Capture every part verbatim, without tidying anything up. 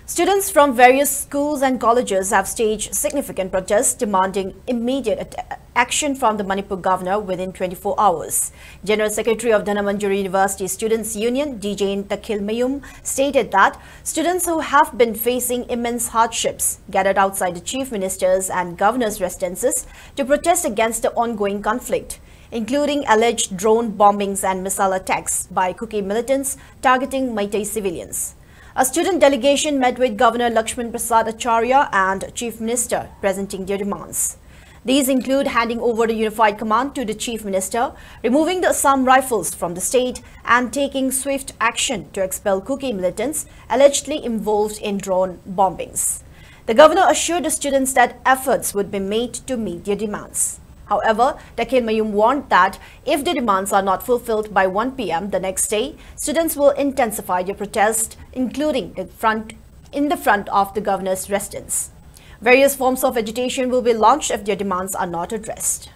Students from various schools and colleges have staged significant protests demanding immediate at- action from the Manipur governor within twenty-four hours. General Secretary of Dhanamanjuri University Students Union, D J N Takhil Mayum, stated that students who have been facing immense hardships gathered outside the chief minister's and governor's residences to protest against the ongoing conflict, including alleged drone bombings and missile attacks by Kuki militants targeting Meitei civilians. A student delegation met with Governor Lakshman Prasad Acharya and Chief Minister, presenting their demands. These include handing over the unified command to the Chief Minister, removing the Assam Rifles from the state, and taking swift action to expel Kuki militants allegedly involved in drone bombings. The governor assured the students that efforts would be made to meet their demands. However, Takhil Mayum warned that if the demands are not fulfilled by one p m the next day, students will intensify their protest, including the front in the front of the governor's residence. Various forms of agitation will be launched if their demands are not addressed.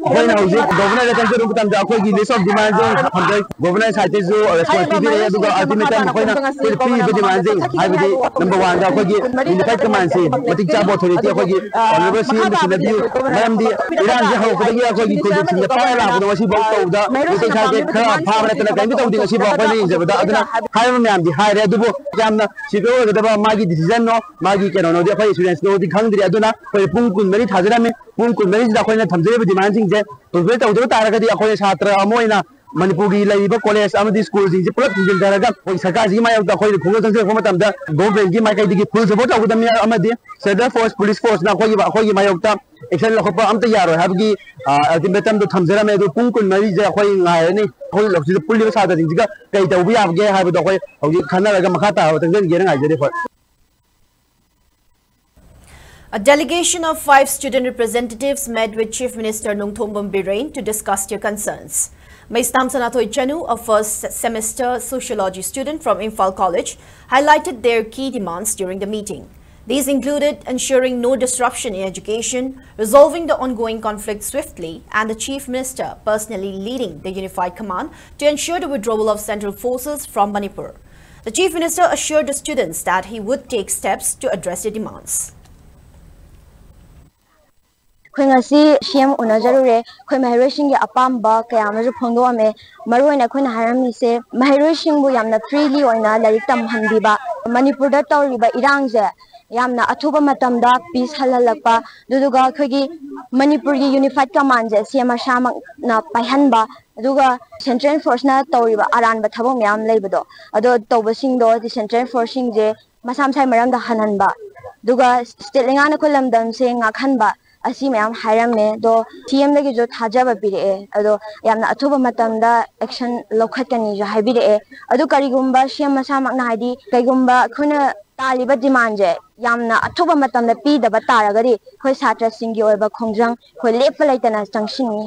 ꯑꯩꯈꯣꯏꯅ ꯍꯧꯖꯤꯛ ꯒꯣꯚꯔꯅꯔꯗ ꯆꯪꯖꯔꯨꯕ ꯃꯇꯝꯗ ꯑꯩꯈꯣꯏꯒꯤ ꯂꯤꯁ of ꯗꯤꯃꯥꯟꯁꯤꯡ ꯍꯟꯗꯛ governor ꯁꯥꯏꯠꯇꯁꯨ response ꯄꯤꯕꯤꯔꯛꯑꯦ꯫ ꯑꯗꯨꯒ ꯑꯜꯇꯤꯃꯦꯇꯝ ꯑꯩꯈꯣꯏꯅ ꯑꯩꯈꯣꯏꯗ ꯄꯤꯔꯤꯕ ꯗꯤꯃꯥꯟꯁꯤꯡ, ꯍꯥꯏꯕꯗꯤ ꯅꯝꯕꯔ ꯋꯥꯟꯗ ꯑꯩꯈꯣꯏꯒꯤ ꯌꯨꯅꯤꯐꯥꯏꯠ ꯀꯃꯥꯟꯁꯦ ꯃꯇꯤꯛ ꯆꯥꯕ ꯑꯣꯊꯣꯔꯤꯇꯤ ꯑꯩꯈꯣꯏꯒꯤ ꯑꯣꯅꯔꯦꯕꯜ ꯁꯤ ꯑꯦꯝꯗ ꯁꯤꯟꯅꯕꯤꯌꯨ꯫ ꯃꯔꯝꯗꯤ ꯏꯔꯥꯡꯁꯦ ꯍꯧꯔꯛꯄꯗꯒꯤ ꯑꯩꯈꯣꯏꯒꯤ ꯈꯨꯜ ꯁꯤꯡꯗ ꯄꯥꯏꯔ ꯂꯥꯛꯄꯗꯣ ꯉꯁꯤꯐꯥꯎ ꯇꯧꯕꯗ ꯃꯩꯇꯩ ꯁꯥꯁꯦ ꯈꯔ ꯐꯥꯕ ꯅꯠꯇꯅ ꯀꯔꯤꯝꯇ ꯇꯧꯗꯦ ꯉꯁꯤꯐꯥꯎ ꯑꯩꯈꯣꯏꯅ ꯌꯦꯡꯖꯕꯗ꯫ ꯑꯗꯨꯅ ꯍꯥꯏꯔꯤꯕ ꯃꯌꯥꯝꯗꯤ ꯍꯥꯏꯔꯦ, ꯑꯗꯨꯕꯨ ꯌꯥꯝꯅ ꯁꯤꯀ꯭ꯌꯣꯔ ꯑꯣꯏꯒꯗꯕ ꯃꯥꯒꯤ ꯗꯤꯁꯤꯖꯟꯅꯣ, ꯃꯥꯒꯤ ꯀꯩꯅꯣꯅꯣꯗꯤ ꯑꯩꯈꯣꯏ ꯑꯦꯁꯨꯔꯦꯟꯁꯅꯣꯗꯤ ꯈꯪꯗ꯭ꯔꯤ꯫ ꯑꯗꯨꯅ ꯑꯩꯈꯣꯏ ꯄꯨꯡ ꯀꯨꯟꯃꯔꯤ ꯊꯥꯖꯔꯝꯃꯤ꯫ ꯄꯨꯡ ꯀꯨꯟꯃꯔꯤꯁꯤꯗ ꯑꯩꯈꯣꯏꯅ ꯊꯝꯖꯔꯤꯕ ꯗꯤꯃꯥꯟꯁꯤꯡꯁꯦ ꯐꯨꯜꯐꯤꯜ ꯇꯧꯗꯕ ꯇꯥꯔꯒꯗꯤ ꯑꯩꯈꯣꯏ ꯁꯥꯇ꯭ꯔ ꯑꯃ ꯑꯣꯏꯅ ꯃꯅꯤꯄꯨꯔꯒꯤ ꯂꯩꯔꯤꯕ ꯀꯣꯂꯦꯖ ꯑꯃꯗꯤ ꯁ꯭ꯀꯨꯜꯁꯤꯡꯁꯦ ꯄꯨꯂꯞ ꯊꯤꯡꯖꯤꯟꯊꯔꯒ ꯑꯩꯈꯣꯏ ꯁꯔꯀꯥꯔꯁꯤꯒꯤ ꯃꯥꯌꯣꯛꯇ ꯑꯩꯈꯣꯏꯅ ꯈꯣꯡꯖꯪ ꯆꯪꯖꯔꯛꯄ ꯃꯇꯝꯗ ꯒꯣꯚꯔꯟꯃꯦꯟꯠꯀꯤ ꯃꯥꯏꯀꯩꯗꯒꯤ ꯐꯨꯜ ꯁꯄꯣꯔꯠ ꯇꯧꯒꯗꯕꯅꯤ꯫ ꯑꯃꯗꯤ ꯁꯦꯟꯇ꯭ꯔꯦꯜ ꯐꯣꯔꯁ, ꯄꯨꯂꯤꯁ ꯐꯣꯔꯁꯅ ꯑꯩꯈꯣꯏꯒꯤ, ꯑꯩꯈꯣꯏꯒꯤ ꯃꯥꯌꯣꯛꯇ ꯑꯦꯛꯁꯟ ꯂꯧꯈꯠꯄ ꯑꯝꯇ ꯌꯥꯔꯣꯏ ꯍꯥꯏꯕꯒꯤ ꯑꯜꯇꯤꯃꯦꯇꯝꯗꯣ ꯊꯝꯖꯔꯝꯃꯦ꯫ ꯑꯗꯨ ꯄꯨꯡ ꯀꯨꯟꯃꯔꯤꯁꯦ ꯑꯩꯈꯣꯏ ꯉꯥꯏꯔꯅꯤ꯫ ꯑꯩꯈꯣꯏ ꯁꯤꯗ ꯄꯨꯜꯂꯤꯕ ꯁꯥꯇ꯭ꯔꯁꯤꯡꯁꯤꯒ ꯀꯩ ꯇꯧꯕ ꯌꯥꯕꯒꯦ ꯍꯥꯏꯕꯗꯣ ꯑꯩꯈꯣꯏ ꯍꯧꯖꯤꯛ ꯈꯟꯅꯔꯒ ꯃꯈꯥ ꯇꯥꯕ ꯆꯪꯁꯤꯟꯒꯦꯅ ꯉꯥꯏꯖꯔꯤ ꯑꯩꯈꯣꯏ꯫ A delegation of five student representatives met with Chief Minister Nongthombam Biren to discuss their concerns. Miss Tamsanathoi Chanu, a first se- semester sociology student from Imphal College, highlighted their key demands during the meeting. These included ensuring no disruption in education, resolving the ongoing conflict swiftly, and the Chief Minister personally leading the Unified Command to ensure the withdrawal of central forces from Manipur. The Chief Minister assured the students that he would take steps to address their demands. ꯑꯩꯈꯣꯏ ꯉꯁꯤ ꯁꯤ M ꯎꯅꯖꯔꯨꯔꯦ꯫ ꯑꯩꯈꯣꯏ ꯃꯍꯩꯔꯣꯏꯁꯤꯡꯒꯤ ꯑꯄꯥꯝꯕ ꯀꯌꯥ ꯑꯃꯁꯨ ꯐꯣꯡꯗꯣꯛꯑꯝꯃꯦ꯫ ꯃꯔꯨꯑꯣꯏꯅ ꯑꯩꯈꯣꯏꯅ ꯍꯥꯏꯔꯝꯃꯤꯁꯦ, ꯃꯍꯩꯔꯣꯏꯁꯤꯡꯕꯨ ꯌꯥꯝꯅ ꯐ꯭ꯔꯤꯂꯤ ꯑꯣꯏꯅ ꯂꯥꯏꯔꯤꯛ ꯇꯝꯍꯟꯕꯤꯕ, ꯃꯅꯤꯄꯨꯔꯗ ꯇꯧꯔꯤꯕ ꯏꯔꯥꯡꯁꯦ ꯌꯥꯝꯅ ꯑꯊꯨꯕ ꯃꯇꯝꯗ ꯄꯤꯁ ꯍꯜꯍꯜꯂꯛꯄ, ꯑꯗꯨꯗꯨꯒ ꯑꯩꯈꯣꯏꯒꯤ ꯃꯅꯤꯄꯨꯔꯒꯤ ꯌꯨꯅꯤꯐꯥꯏꯠ ꯀꯃꯥꯟꯁꯦ ꯁꯤ ꯑꯦꯝ ꯃꯁꯥꯃꯛꯅ ꯄꯥꯏꯍꯟꯕ, ꯑꯗꯨꯒ ꯁꯦꯟꯇ꯭ꯔꯦꯜ ꯐꯣꯔꯁꯅ ꯇꯧꯔꯤꯕ ꯑꯔꯥꯟꯕ ꯊꯕꯛ ꯃꯌꯥꯝ ꯂꯩꯕꯗꯣ, ꯑꯗꯣ ꯇꯧꯕꯁꯤꯡꯗꯣ ꯁꯦꯟꯇ꯭ꯔꯦꯜ ꯐꯣꯔꯁꯁꯤꯡꯁꯦ ꯃꯁꯥ ꯃꯁꯥꯒꯤ ꯃꯔꯝꯗ ꯍꯟꯍꯟꯕ, ꯑꯗꯨꯒ ꯁ꯭ꯇꯦꯠ ꯂꯩꯉꯥꯛꯅ ꯑꯩꯈꯣꯏ ꯂꯝꯗꯝꯁꯦ ꯉꯥꯛꯍꯟꯕ, ꯑꯁꯤ ꯃꯌꯥꯝ ꯍꯥꯏꯔꯝꯃꯦ꯫ ꯑꯗꯣ ꯁꯤ ꯑꯦꯝꯗꯒꯤꯁꯨ ꯊꯥꯖꯕ ꯄꯤꯔꯛꯑꯦ꯫ ꯑꯗꯣ ꯌꯥꯝꯅ ꯑꯊꯨꯕ ꯃꯇꯝꯗ ꯑꯦꯛꯁꯟ ꯂꯧꯈꯠꯀꯅꯤꯁꯨ ꯍꯥꯏꯕꯤꯔꯛꯑꯦ꯫ ꯑꯗꯨ ꯀꯔꯤꯒꯨꯝꯕ ꯁꯤ ꯑꯦꯝ ꯃꯁꯥꯃꯛꯅ, ꯍꯥꯏꯗꯤ ꯀꯩꯒꯨꯝꯕ ꯑꯩꯈꯣꯏꯅ ꯇꯥꯜꯂꯤꯕ ꯗꯤꯃꯥꯟꯁꯦ ꯌꯥꯝꯅ ꯑꯊꯨꯕ ꯃꯇꯝꯗ ꯄꯤꯗꯕ ꯇꯥꯔꯒꯗꯤ ꯑꯩꯈꯣꯏ ꯁꯥꯇ꯭ꯔꯁꯤꯡꯒꯤ ꯑꯣꯏꯕ ꯈꯣꯡꯖꯪ ꯑꯩꯈꯣꯏ ꯂꯦꯞꯄ ꯂꯩꯇꯅ ꯆꯪꯁꯤꯟꯅꯤ꯫